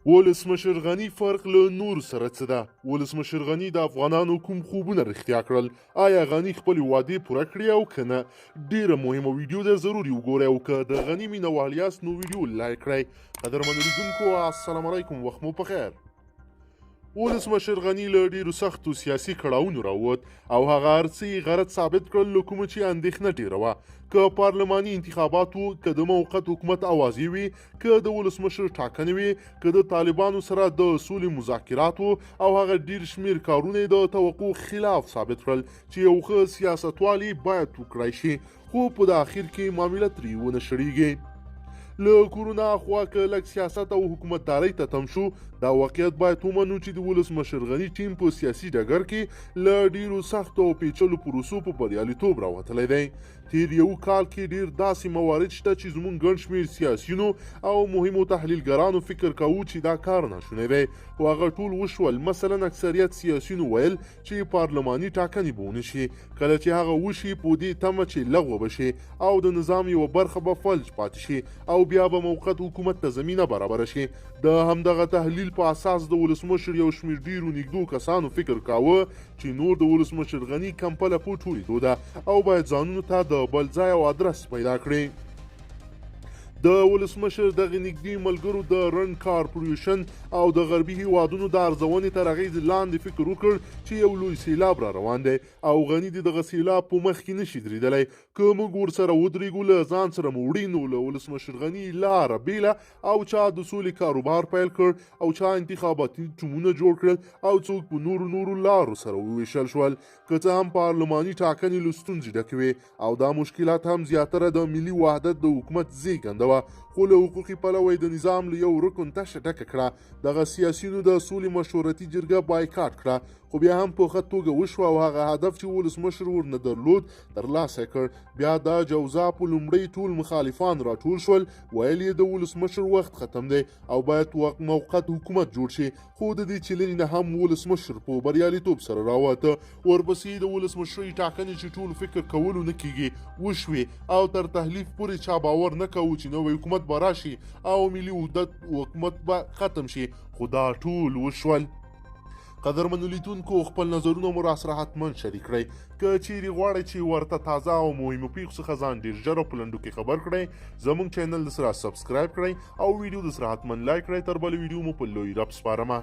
ولسمشر غني فرق له نورو سره څه ده؟ ولسمشر غني د افغانانو کوم خوبونه رښتیا کړل؟ آیا غني خپلې وعدې پوره کړې او که نه؟ ډیره مهمه ویډیو ده، ضرور یې وګورئ او که د غني مینه وال یاست نو ویډیو لایک کړئ. قدرمنو لیدونکو السلام علیکم، وخت مو پخیر. ولسمشر غني له ډیرو سختو سیاسي کړاوونو راووت او هغه هر څه یې غلط ثابت کړل له کومه چې اندېښنه ډېره وه. که پارلماني انتخابات وو، که د موقت حکومت اوازې وې، که د ولسمشر ټاکنې وې، که د طالبانو سره د سولې مذاکرات وو او هغه ډېر شمېر کارونه یې د توقع خلاف ثابت کړل چې یو ښه سیاستوال یې باید وکړای شي، خو په د اخر کې معامله ترې ونه شړېږي. له کورونا اخوا که لږ سیاست او حکومتدارۍ ته تم شو، دا واقعیت باید ومنو چې د ولسمشر غني ټیم په سیاسي ډګر کې له ډیرو سختو او پیچلو پروسو په بریالیتوب راوتلی دی. تیر یو کال کې ډیر داسې موارد شته چې زموږ ګڼ شمېر سیاسیونو او مهمو تحلیلګرانو فکر کاوه چې دا کار ناشونی دی، خو هغه ټول وشول. مثلا اکثریت سیاسیونو ویل چې پارلماني ټاکنې به ونه شي، کله چې هغه وشي په دې تمه چې لغوه به شي او د نظام یوه برخه به فلج پاتې شي او بیا به موقت حکومت ته زمینه برابره شي. د همدغه تحلیل په اساس د ولسمشر یو شمېر ډیرو نږدو کسانو فکر کاوه چې نور د ولسمشر غني کمپله په ټولېدو ده او باید ځانونو ته د بل ځای او ادرس پیدا کړي. د ولسمشر دغه نږدې ملګرو د رن کارپوریشن او د غربي هیوادونو د ارزونې تر اغېز لاندې فکر وکړ چې یو لوی سیلاب را روان دی او غني د دغه سیلاب په مخ کې نشي درېدلی. که موږ ورسره ودرېږو له ځان سره مو وړي، نو له ولسمشر غني لاره بېله او چا د سولې کاروبار پیل کړ او چا انتخاباتي ټیمونه جوړ کړل او څوک په نورو نورو لارو سره وویشل شول. که څه هم پارلماني ټاکنې له ستونزې ډکې وې او دا مشکلات هم زیاتره د ملي وحدت د حکومت زیږنده وه، خو له حقوقي پلوه یې د نظام له یو رکن تشه ډکه کړه. دغه سیاسیونو د سولې مشورتي جرګه بایکاټ کړه، خو بیا هم په ښه توګه وشوه او هغه هدف چې ولسمشر ورنه درلود ترلاسه کړ. بیا دا جوزا په لومړۍ ټول مخالفان راټول شول، ویل یې د ولسمشر وخت ختم دی او باید موقت حکومت جوړ شي، خو د دې چیلنج نه هم ولسمشر په بریالیتوب سره راوته. ورپسې د ولسمشرۍ ټاکنې چې ټول فکر کولو نه کیږي وشوې او تر تحلیف پورې چا باور نه کاوه چې نوی حکومت به راشي او ملي وحدت حکومت به ختم شي، خو دا ټول وشول. قدرمنو لیدونکو خپل نظرونه مو راسره حتما شریک کړئ. که چیرې غواړئ چې ورته تازه او مهمو پیښو څخه ځان ډیر ژر او په لنډو کې خبر کړئ، زموږ چینل د سره subscribe کړئ او ویډیو د سره حتما لایک کړئ. تر بلې ویډیو مو په لوی رب سپارمه.